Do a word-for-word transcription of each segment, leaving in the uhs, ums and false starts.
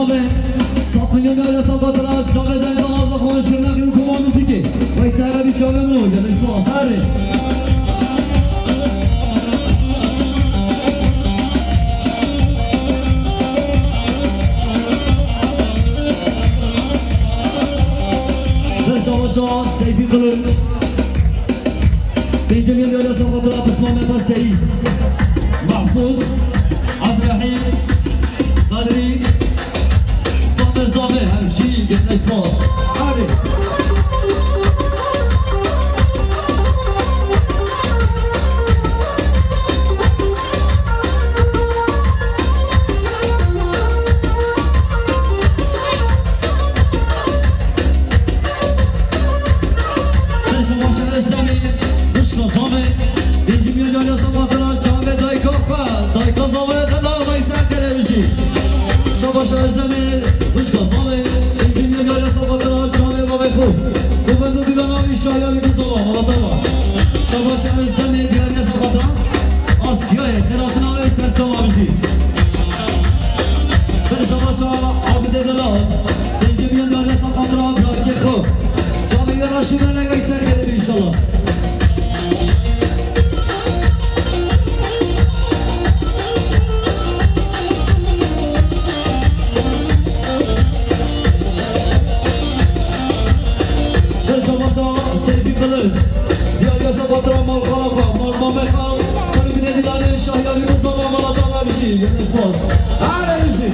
Sat milyon lira sat fatura, çavê dayê damat xwe şirnexê û koma muzîkê. Vay te erebî çavê min o, gelek spas. Erê. Ser savaşa Seyfi Kılıç. Pêncemîn lira sat fatura, Pismamê xwe Seyîd. Mahfuz, Abdurrahîm, Kadrî, Baber Zame, her jî gelek spas. Erê. Şabaş Özlemî, Ruşna Zame, pêncî milyon lira sat fatura, çavê dayika xwe, dayika Zame, dela Veysel Kerewijî. Şabaş Özlemî, Ruşna Zame, pêncî milyon lira sat fatura, çavê bavê xwe. Ku ben dû dîlana wî şahiya wî bizala, mala te va. Şabaş Özlemî, diyariya sat fatura, Asyayê, xêratina wê ser çava bijî. Ber şabaşa Abidê Delal, pêncî milyon lira sat fatura, birakê xwe. Çavê wî reşî bene, Veysel Kerewijî înşallah. Ber şabaşa Seyfî Kılıç, diyariya sat fatura, mal xala xwe, mal mame xwe, ser binê dîlanê şahiya wî bizala, mala te va bijî, gelek spas. Erê bijî.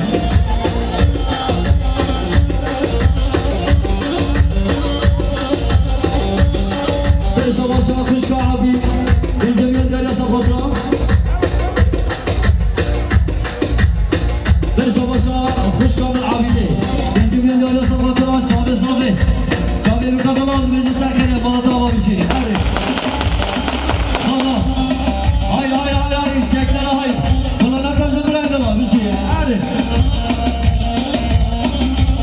Ber şabaşa xwişka Abî, pêncî milyon lira sat fatura. Ber şabaşa xwişka min Abîdê. Pêncî milyon lira sat fatura, çavê Zame. Çavê Luka Delal, meclisa kere, mala te va bijî. Erê. Baba. Hay, hay, hay, hay, çeklere hay. Kullanaktan cumhur aydınlar, bijî. Erê.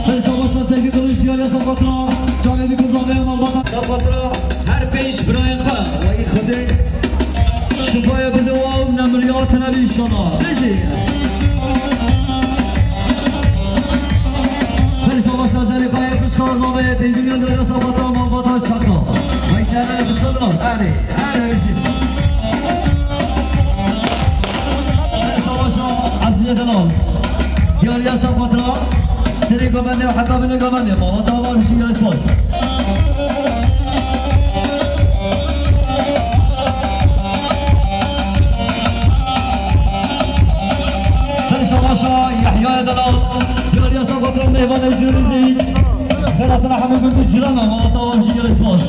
Ber şabaşa Seyfî Kılıç, diyariya sat fatura, çavê Luka Zame, malbata. Sat fatura, her pênc birayên xwe. Vay Xwedê. Şifayê bide wan, nemiriya tune bî înşallah. Bijî. Ber şabaşa Zelîkayê Pişka Zame, pêncî milyon lira sat fatura, malbata Çaka. Vay kere Pişka Zame. Erê, erê bijî. Ber şabaşa Ezîzê Delal. Diyariya sat fatura. Serê govendê û heta binê govendê. Mala te va bijî, gelek spas. Ber şabaşa Yehyayê Delal, diyariya sat fatura, mêvanê jûrî zî. Xêratina hemû gund û cîrana, mala te va bijî, gelek spas.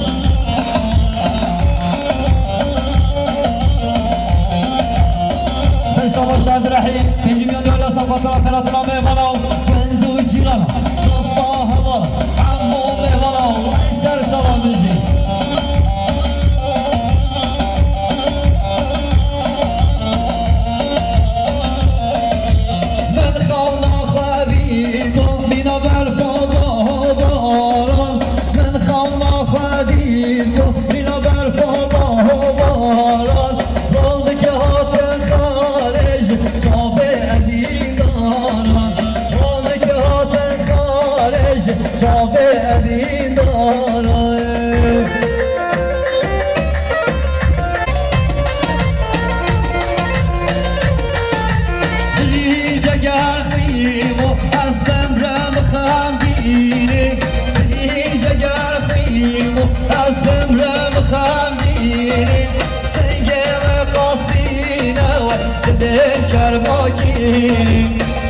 Ber şabaşa Abdurrahîm, pêncî milyon lira sat fatura, xêratina mêvana û gund û cîrana. Dosta heval, hemû mêvana, Veysel Şaban bijî. Min xewna xwe dît, mîna berfa baran. Min xewna xwe dît, mîna berfa baran. Rol dike hatin xarê ji çavê evîndaran. Rol dike hatin xarê ji çavê evîndaran. Dilî ceger xîmo, ez bimrim xemgînî. Dilî ceger xîmo, ez bimrim xemgînî. Sengê we qas bîne we, dilê kermakînî.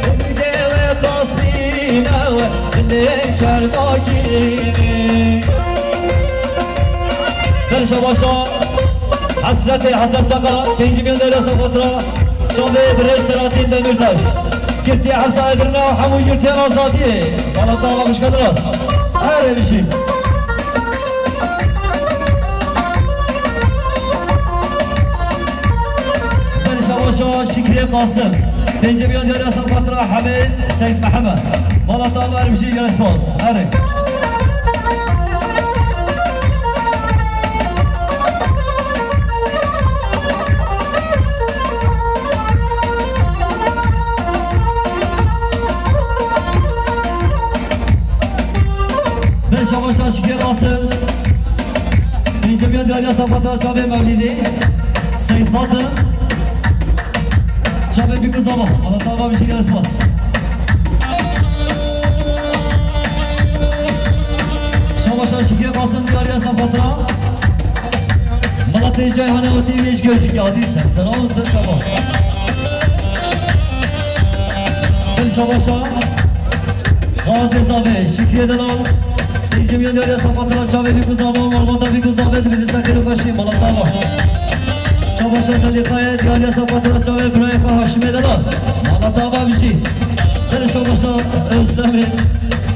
Sengê we qas bîne we, dilê kermakînî. Ber şabaşa Hesretê Hesen Çakar, pêncî milyon lira sat fatura, çavê birê Selahattin Demirtaş. Girtiya hepsa Edirne û hemû girtiyan azadiyê. Mala te va xwişka Dilan. Erê bijî. Ber şabaşa Şükriyê Qasim. Pêncî milyon lira sat fatura Hemê Seyf Mihemed. Mala te va bijî, gelek spas. Erê. Şabaşa Şükrü Kasım. Pêncemiya diyariya Safatra çavê Mewlîdê. Seyîd Fatih. Çavê Bîk û Zava. Mala te ava bijî, gelek spas. Şabaşa Şükrü Kasım diyariya Safatra. Mala te Ceyhanê hatî vêj gözükü hatî sen. Selam olsun şaba. Gelek şabaşa. Gazê Zavê, Şükrü Delal. Pêncemiya diyariya Safatra çavê Bîk û Zava, malbata Bîk û Zavê, dibî disa kir û kaşî, mala te ava. Şabaşa Zelîxayê, diyariya Safatra çavê birayê xwe Haşimê Delal. Mala te ava bijî. Gelek şabaşa Özlemê.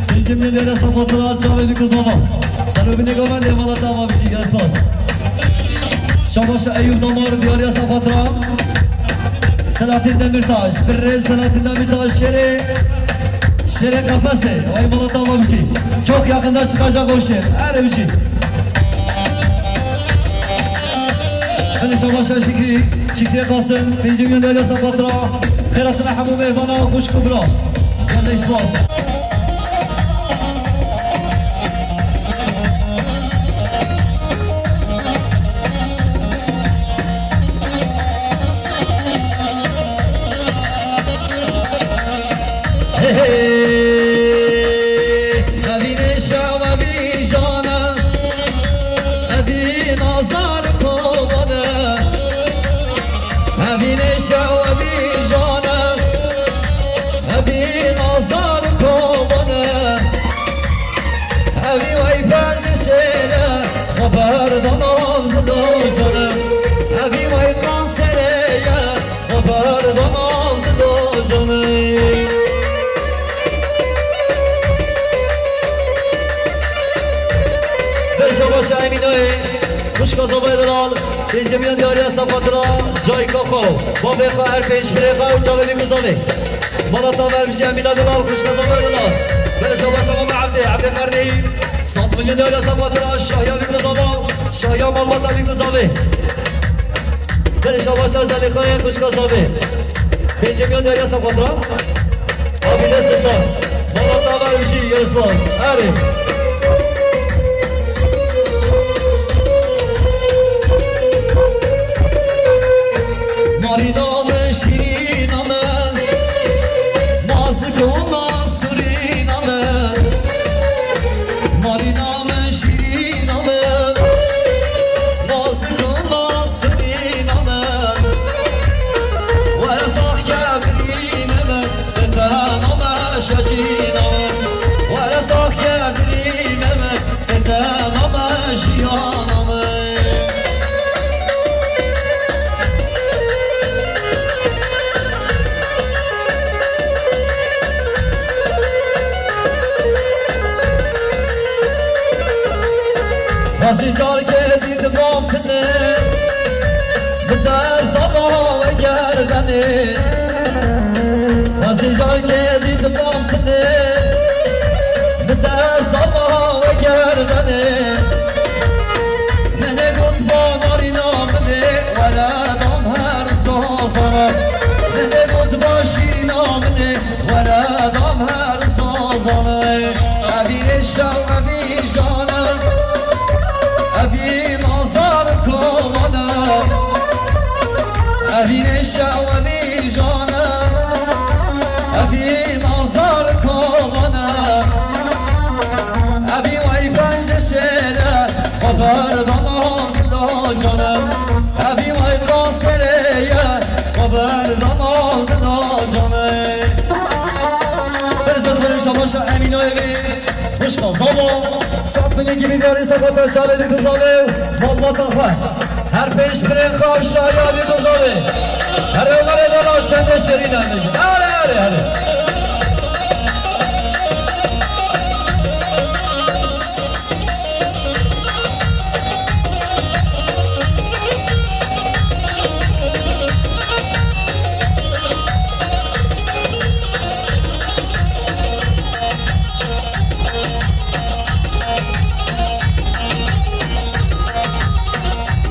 Pêncemiya diyariya Safatra çavê Bîk û Zava. Ser û binê govendê, mala te ava bijî, gelek spas. Şabaşa Eyüp Damar, diyariya Safatra. Selahattin Demirtaş, birrê Selahattin Demirtaş, şêrê, şêrê Qefesê. Vay, mala te ava bijî. Çok yakında çıkacak o şiir. Her bijî. Hadi şabaşa Şükrü, Şükrü Kasım, pêncemiya diyariya Safatra. Xêr hatine hemû mêvana, xwişk û bira. Gelek spas. Hey, hey, evî nêşew, evî jane, evî nazar kovane. Evî nêşew, evî jane, evî nazar kovane. Evî wey pence şêre, xeber danan dilo jane. Evî wey kansere ye, xeber danan dilo jane. Berşa başa Emînoyê, xwişka Zavayê Delal. Pêncemiyan diyariya Safatra, cayka xwe, bavê xwe, her pênc birê xwe û çavê Bîk û Zavê. Mala te ava bijî Emîna Delal, xwişka Zavayê Delal. Berşa başa Mame Evdê, Evdê Qernî. Sed milyon diyariya Safatra, şahiya Bîk û Zava, şahiya malbata Bîk û Zavê. Berşa başa Zelîxayê, xwişka Zavê. Pêncemiyan diyariya Safatra. Abîde Sultan. Mala te ava bijî, gelek spas. Erê. Narîna min, şîrîna min, nazik û nasturîna min. Narîna min, şîrîna min, nazik û nasturîna min. Were sax ke birîne min, bi te name şejîna min. Were sax ke birîne min, bi te name jiyana min. Xwezî carkê dî dibam tine, bi dest dava we gerdenê. Xwezî carkê dî dibam tine, bi dest dava we gerdenê. Min ê got ba narîna min ê, were dam her zazana. Min ê got ba şîrîna min ê, were dam her zazana. Evî nêşew, evî jane, evî nazar kovane. Evî nêşew, evî jane, evî nazar kovane. Evî wey pence şêre, xeber danan dilo jane. Evî wey kansere ye, xeber danan dilo jane. Berêz dixwînim şabaşa Emînoyê vê. Xwişka Zava, sed milyon gîvî diyarî Safatra çavê Bîk û Zavê, malbata xwe. Her pênc birê xwe şahiya Bîk û Zavê. Here were Delal, çendê şêrîn e. Here, here, here.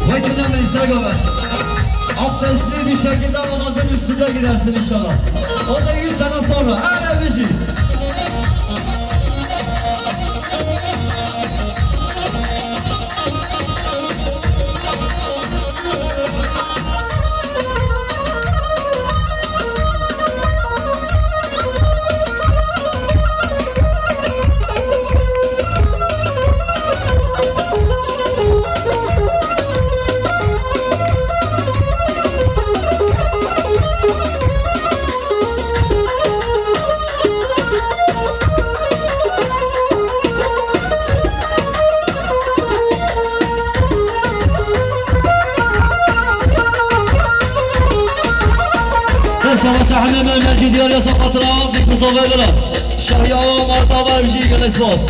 Vay, tu ne bilirsin, abi. Abdestli bir şekilde namazın üstünde gidersin inşallah. O da yüz sene sonra. Hele bir şey. Şabaşa hemê me mercî diyar yasa xatira, dîk bizave dira. Şahiya Marta var bijî gelek spas.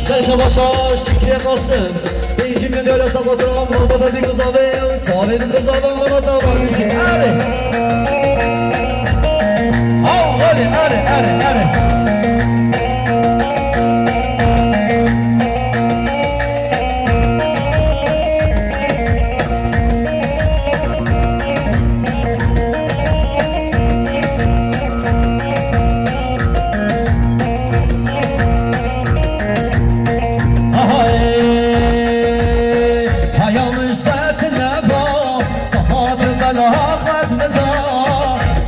Gel şabaşa Şükrü Kasım. Pêncî milyon diyar yasa xatira, Marta da dîk bizave, çavê dîk bizave, Marta var bijî. Erê. Aw, erê, erê, erê, erê. Ahayê, haya min ji te tune ba, te hat bela xwe min da.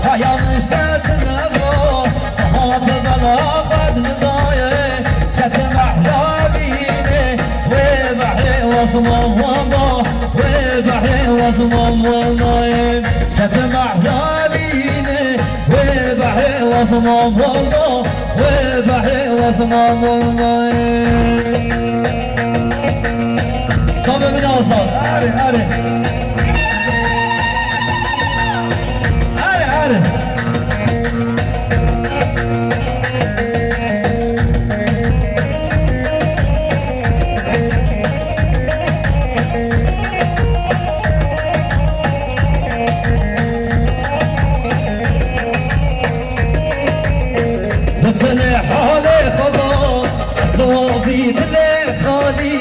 Haya min ji te tune ba, te hat bela xwe min da. Ketim ehra bînê, wê behrê wezmam wanda, wê behrê wezmam wanda. Ketim ehra bînê, wê behrê wezmam wanda, wê behrê wezmam wanda. Çavê min azad, erê, erê. Erê, erê. Bi tenê halê xwe da, ez avî dilê xalî,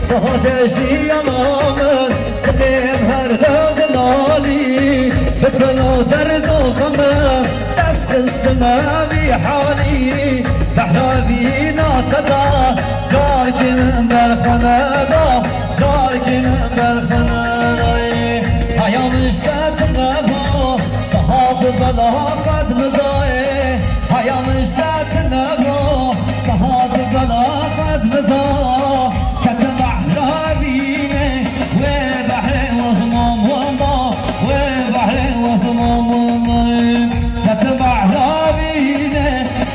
dade jiyana min, dilêm her dew dilalî. Bi bila derd û xeme, dest xistime vî halî. Behra vîna te da, carkî min berxwe neda, carkî min berxwe neda. Haya min ji te tune ba, te hat bela xwe min da. Haya min ji te tune ba, te hat bela xwe min da. Ketim behra bînê, wê behrê wezmam wenda, wê behrê wezmam wenda. Ketim behra bînê,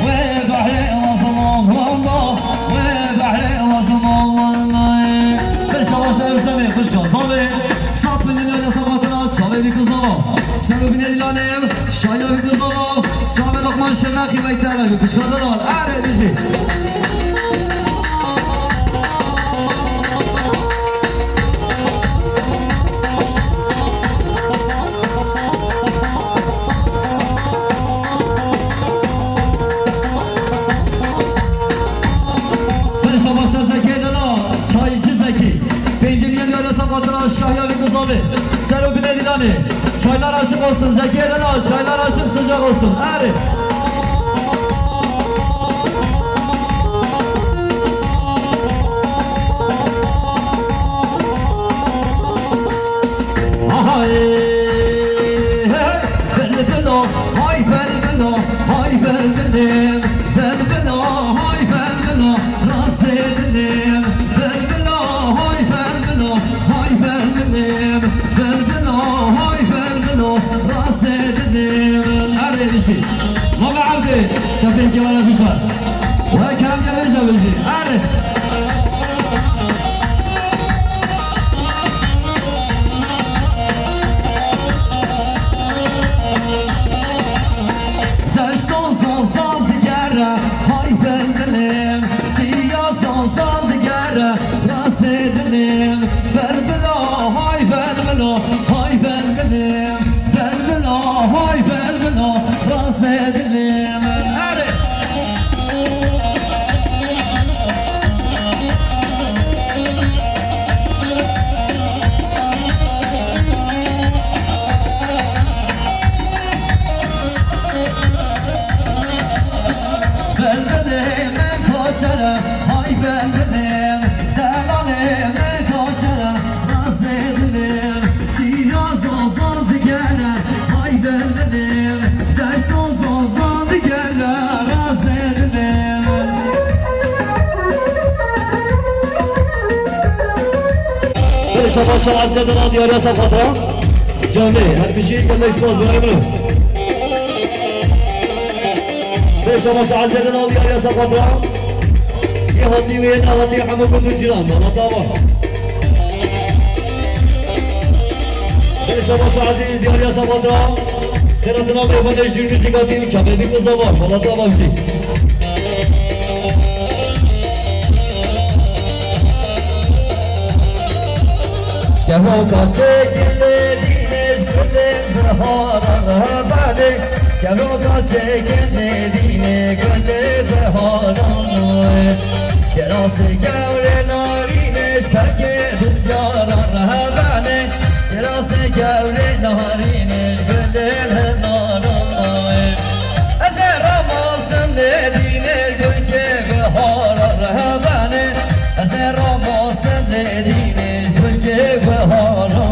wê behrê wezmam wenda, wê behrê wezmam wenda. Pêşa baş Erzemê, xwişka Zavê, sap milyon diyar yasa xatira, çavê dîk bizava. Ser û binê dîlanê, şahiya dîk bizava. Çavê Lokman Şirnexî, wek te re, xwişka delal. Erê bijî. Pêşa baş Zekê delal, çaycî Zekî. Pêncî milyon diyar yasa xatira, şahiya dîk bizavê. Ser û binê dîlanê. Çaylar açık olsun, Zekê delal, çaylar açık, sıcak olsun. Erê. Hay, hey, belbilo, hay belbilo, hay belbilim, belbilo, hay belbilo, razê dilim, belbilo, hay belbilo, hay belbilim, belbilo, hay belbilo, razê dilim. Erê dişî. Mame Evdê, te pêkê were bişar. We kerem ke vêca bijî. Erê. Deşto zazan digere, hay belbilim. Çiya zazan digere, razê dilim. Belbilo, hay belbilo, hay belbilim. Belbilo, hay belbilo, razê dilim. Erê. Belbelê min koçere, hay belbelê min, delalê min koçere, razê dilim, çiya zazan digere, hay belbelê min, deşto zazan digere, razê dilim. Belê şabaşa Ezê delal diyar yasa xatira. Canê, her bijî, gelek spas, birayê min. Pêşa baş Ezê delal diyar yasa xatira. Yê hatî wê ne hatî hemû gund û cîran, bala tava. Şabaş Aziz, Diyar Yasa Batra. Xêratina mêvanê ji dûr muzîka tîm Çavê Bîk û Zavar, Polat Ababjî. Kevoka çêkin lê dînê ji gulên bihara re benê. Kevoka çêkin lê dînê gulê bihara re. Kirasê gewrê narînê ji pekê dustyaran re benê. Kirasê gewrê narînê ji gulê bihara re. Ez ê remasim lê dînê ji gulkê bihara re benê. Ez ê remasim lê dînê ji gulkê bihara re.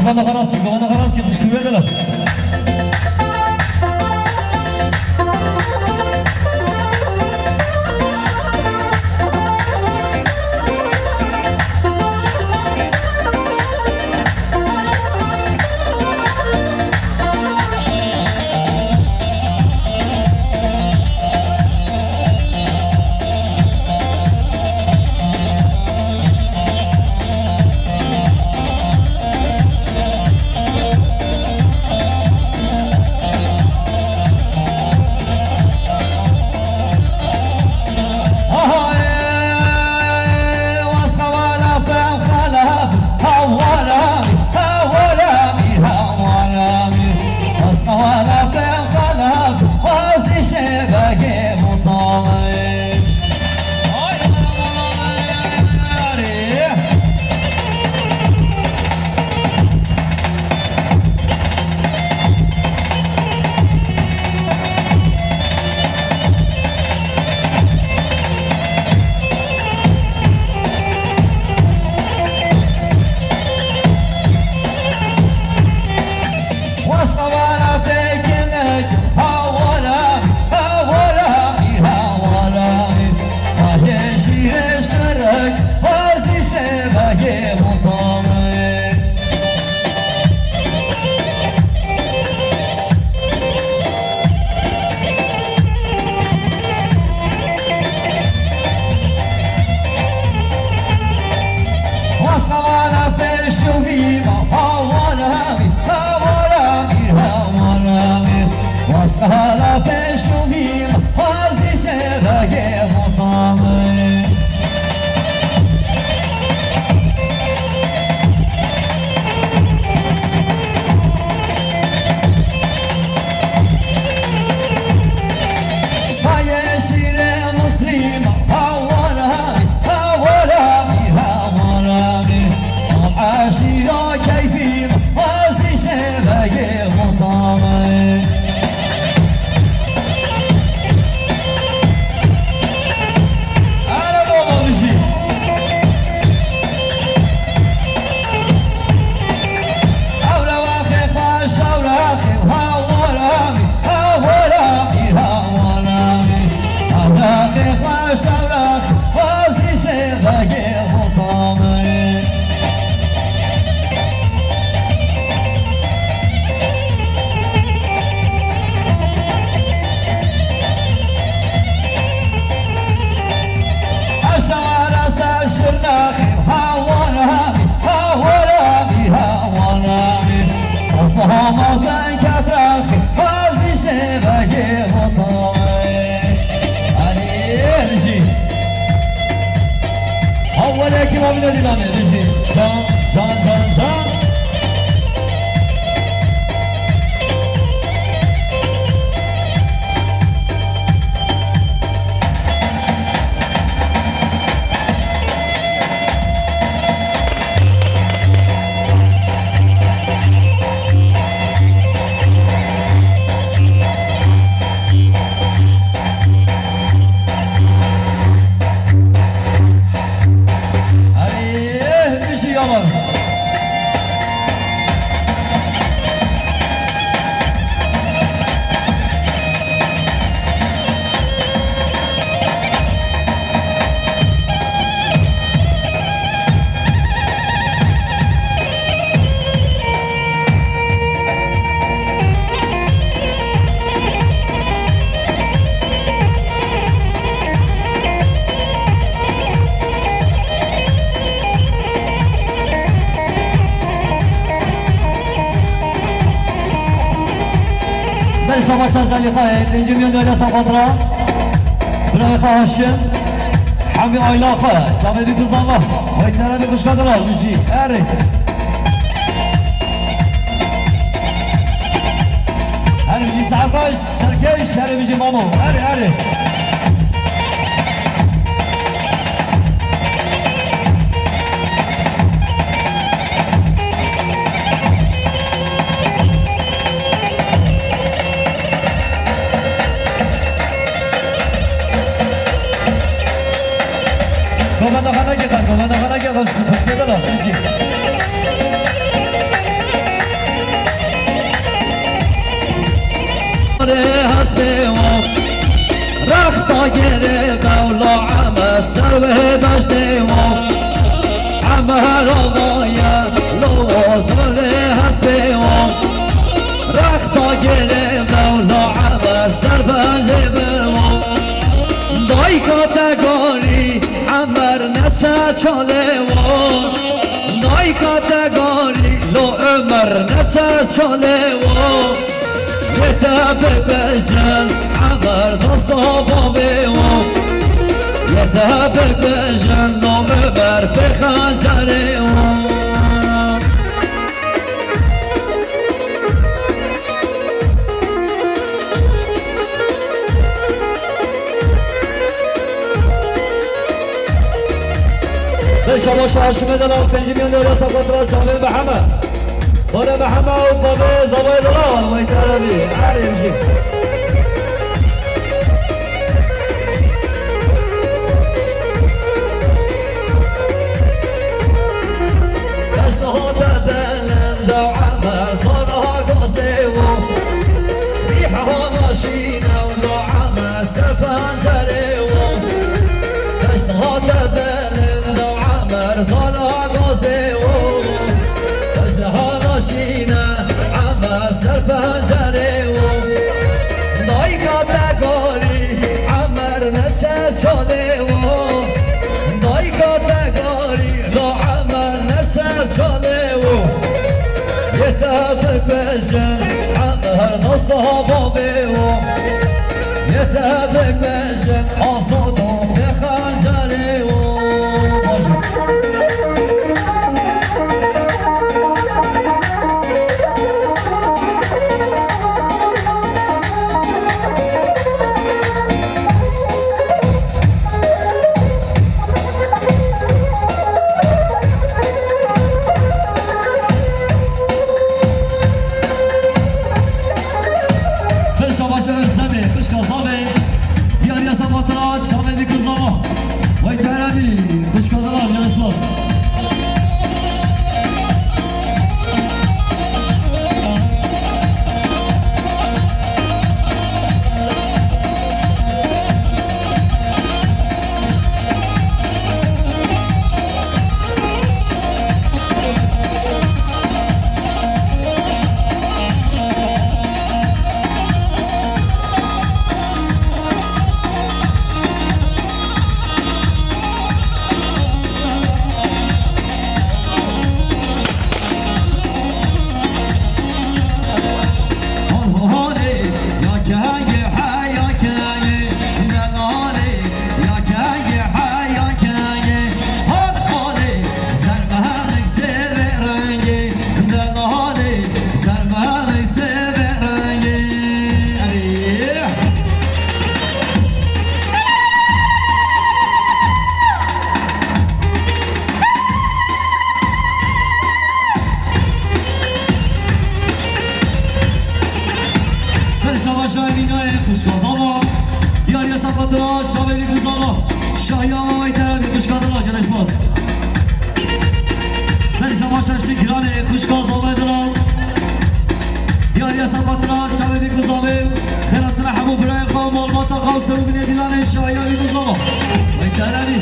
Baba da xeras kir, baba da xeras kir, xwişk wê dila. Hawalekî mavîne dîlanê, bijî. Can, can, can, can. Erê, eh, bijî ya Berê şabaşa Zelîxayê, pêncî miyan dewleya Safatra. Birayê xwe Haşim. Hemî ayla xwe. Çavê bî bizava. Vay teremê xwişka dilar, bijî. Erê. Her bijî Sertaş, Serkeş, her bijî Mamo. Erê, erê. Komanda xanakê xwe, komanda xanakê xwe, xwişkê dilar, bijî. Hestê wan, rexta gerê dewla Emer ser wê beştê wan. Emer avaye lo zarê hestê wan. Rexta gerê dewla Emer ser pencê bi wan. Dayka te garî Emer neçe çalê wan. Dayka te garî lo Ömer neçe çalê wan. Yê te bibêjin Emer dosta bavê wan. Yê te bibêjin lo Ömer pê xencerê wan. Berê şabaşa Haşimê delal, pêncî miyan dewleya Safatra, çavê Meheme. Xwedê Meheme û bavê zavayê delal, vay teremê. Erê bijî. Dest hate belend ew Emer dana gazê wan. Rîha naşîne ew Emer ser pencerê wan. Dest hate belend ew Emer dana gazê wan. Dest naşîne Emer ser pencerê wan. Dayka te garî Emer neçe çalê wan. Dayka te garî la Emer neçe çalê wan. Yê te bibêjin Emer dosta bavê wan. Yê te bibêjin Azado pê xencerê wan. Baş. Pir şabaşa Özdemê, xwişka Zavê, diyariya Safatra, çavê bî ku zava. Wey teremî, xwişka Zava, gelesmaz. Pir şabaşa Emînayê xwişka Zava, diyariya Safatra, çavê bî ku zava. Şahiya Mamay Teremî, xwişka Zava, gelesmaz. Pir şabaşa Şikranê xwişka Zava delal. Diyariya Safatra, çavê bî ku zavê. Xêratina hemû birayê xwe, malbata xwe û serokê dîlanê Şahiya bî ku zava. Mamay Teremî.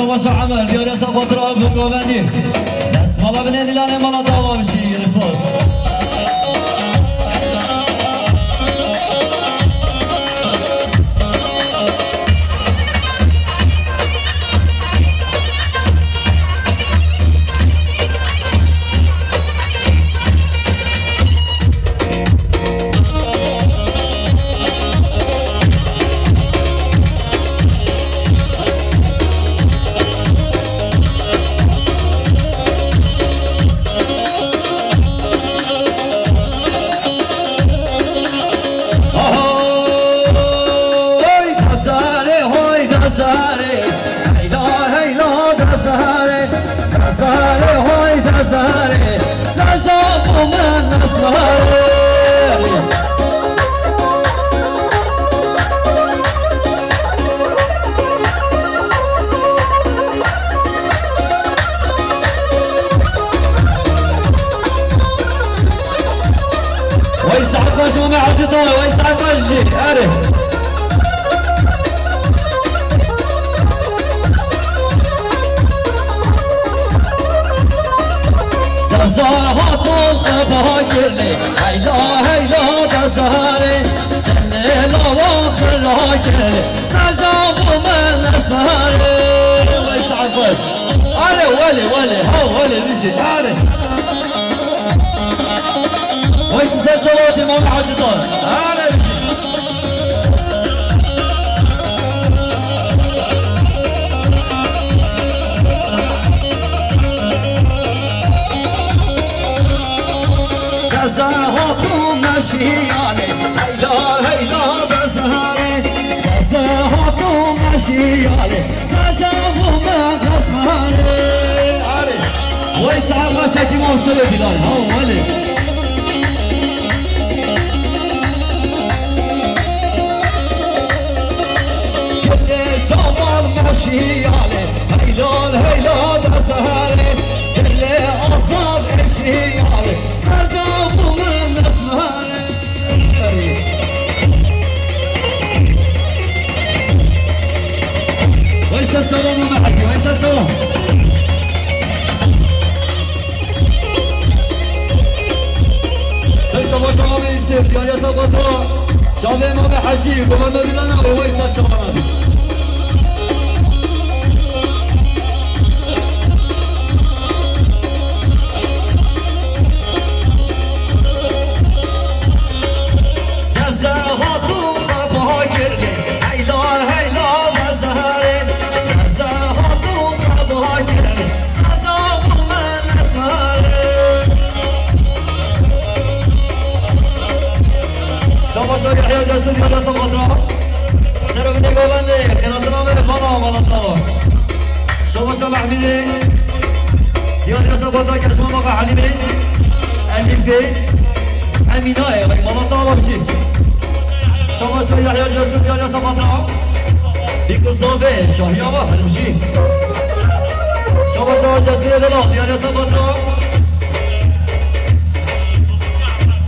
Paşa Emel, diyarê Saqotra, bi govendî. Destmala binê dilanê mala dava bişî, rispas. Hoy da zarê, hoy da zarê, heyla, heyla da zarê, da zarê, hoy da zarê, serca bo min nas zarê. Wey saet xweş Mame Hecî Taha, wey saet xweş jî. Erê. Dezar hato qeba kirlê, heyla heyla dezarê, dilê lawa xira kirlê, serca bo min nesmarê. Wey saet xweş. Erê welê, welê, ha welê, bijî, erê. Wey tu ser çawa tê Mame Hecî Taha. Erê, bijî. Dezar hato meşiyalê, heyla, heyla dezarê. Dezar hato meşiyalê, serca bo min nesmarê. Erê. Wey saet xweş Hekîm Avsarê Dîlan. Ha, welê. Gelê çavan meşiyalê, heyla, heyla dezarê. Gelê azad eşiyalê, serca bo min nesmarê. Wey ser çavan Mame Hecî, wey ser çavan. Her şabaş Mame Yusuf, diyarê Saqotra. Çavê Mame Hecî, govenda dilana, wey ser çavan. Dezar hato qeba kirlê, heyla heyla dezarê. Dezar hato qeba kirlê, serca bo min nesmarê. Şabaş Yahya Cesur, diyarê Saqotra. Ser binê govendê, qênatina me, bala, bala tava. Şabaş Mehmedê. Diyarê Saqotra, keşma maqa Helîmê. Elîfê. Emînayê, vay, mala tava bijî. Şabaş Yahya Cesur, diyarê Saqotra. Bîk û zavê, şahiya va, her bijî. Şabaş Cesur Delal, diyarê Saqotra.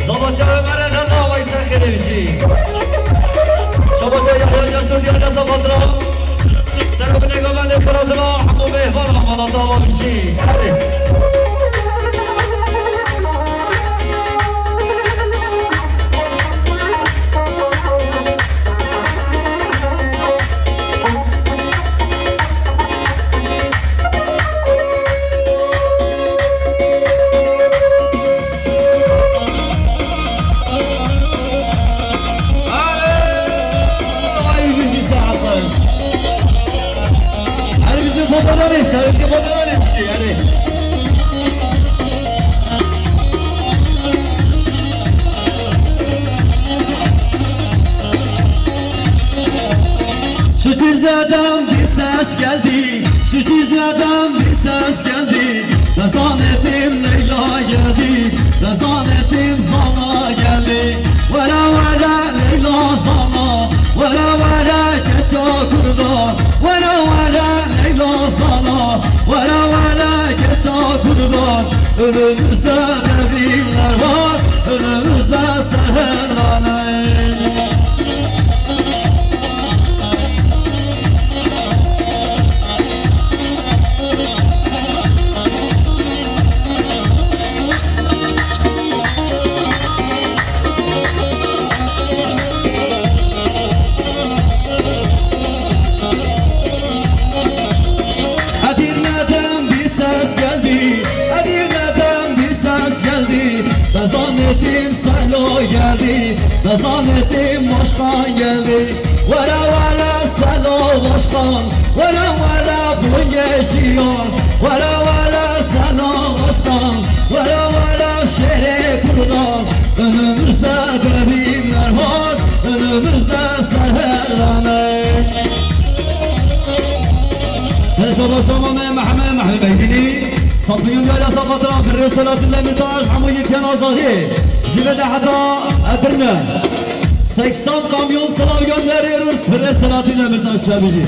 Zavatya Ömer'e de la vay sen xêrê bijî. Şabaş Yahya Cesur, diyarê Saqotra. Ser binê govendê qênatina, hemû mêhvana mala tava bijî. Erê. Ay, bijî saet xweş. Her bijî fotoğrafı, ser bijî fotoğrafı bijî, yani. Şu cizeden bir ses geldi, şu cizeden bir ses geldi. Ben zannettim Leyla geldi, ben zannettim Zana geldi. Were were Leyla Zana, were were keça Kurda, were were Leyla Zana, were were keça Kurda. Önümüzde devrimler var, önümüzde seherler. Geldi, bezanettim Selo geldi, bezanettim başkan geldi. Were were Selo başkan, were were bun geçiyor. Were were Selo başkan, were were şehre kurdan. Önümüzde devrimler var, önümüzde serherdane. Şaba şama me Mehmet, Mehmet Beydini. Sat milyon lira safatra, bir Selahattin Demirtaş, ama yirken azadi. Jive de hata Edirne. Seksen kamyon selam gönderiyoruz. Bir Selahattin Demirtaş tabii ki.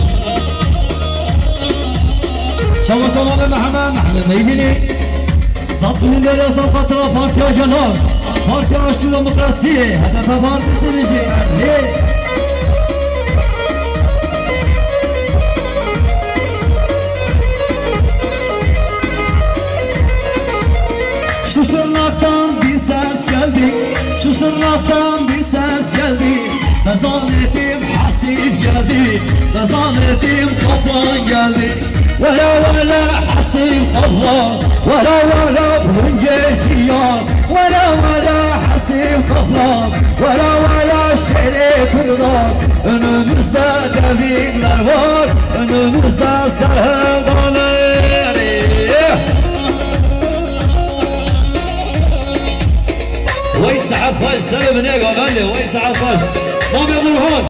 Şaba şama me Mehmet, Mehmet Beydini. Sat milyon lira safatra, Partiya Gelo. Partiya Aşk û Demokrasiyê, H D P Partisi bêjî. Lê Şu Şırnak'tan bir ses geldi, şu Şırnak'tan bir ses geldi. Bezanettim Hasip geldi, bezanettim Kaplan geldi. Were were Hasip Kaplan, were were bun geçiyor. Were were Hasip Kaplan, were were şehre kurdan. Önümüzde devrimler var, önümüzde serherdane. Wey saet baş, ser binê gavende, wey saet baş. Mamê Burhan.